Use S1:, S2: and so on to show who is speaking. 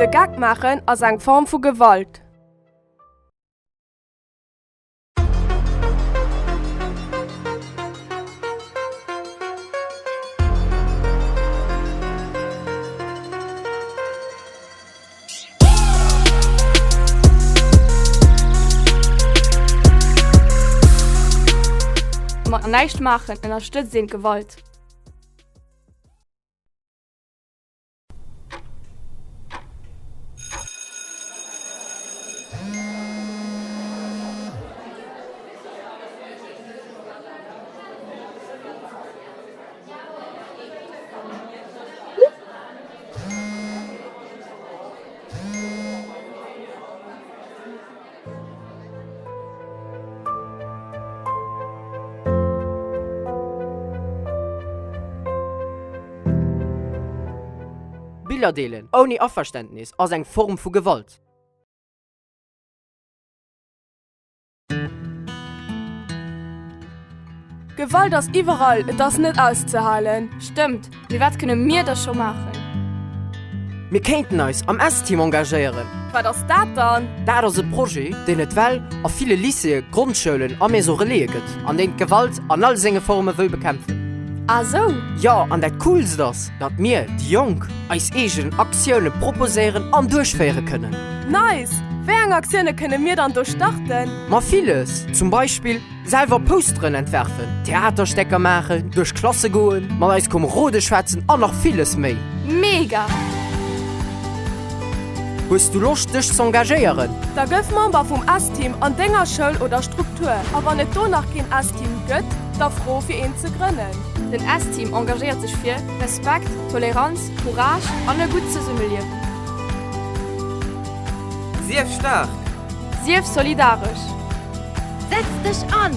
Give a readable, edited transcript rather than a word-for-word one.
S1: De Geck maachen ass eng Form vu Gewalt.
S2: Mat näischt maachen ënnerstëtzt een d'Gewalt.
S3: Biller deelen ouni Averständnis ass eng Form vu Gewalt.
S1: Gewalt ass iwwerall, et ass net auszehalen.
S2: Stëmmt, mee wat kënne mir da scho maachen?
S3: Mir kéinten eis am S-Team engagéieren.
S1: Wat ass dat dann?
S3: Dat ass e Projet, deen et well a ville Lycéeë, Grondschoulen a Maison Relaise gëtt an deen d'Gewalt an all senge Forme wëll bekämpfen.
S2: Ah sou!
S3: Jo, an dat Coolst ass, datt mir, déi Jonk, eis eegen Aktioune proposéieren an duerchféiere kënnen.
S1: Nice! Wéi eng Aktioune kënne mir dann do starten?
S3: Ma villes! Zum Beispill selwer Posteren entwerfen, Theaterstecker maachen, duerch Klasse goen, mat eis Komerode schwätzen an nach villes méi!
S2: Mega!
S3: Hues du Loscht dech z'engagéieren?
S1: Da gëff Member vum S-Team an denger Schoul oder Struktur. A wann et do nach keen S-Team gëtt, da fro fir een ze grënnen.
S2: Den S-Team engagéiert sech fir Respekt, Toleranz, Courage an e gutt Zesummeliewen.
S4: Sief staark!
S2: Sief solidaresch!
S5: Setz dech an!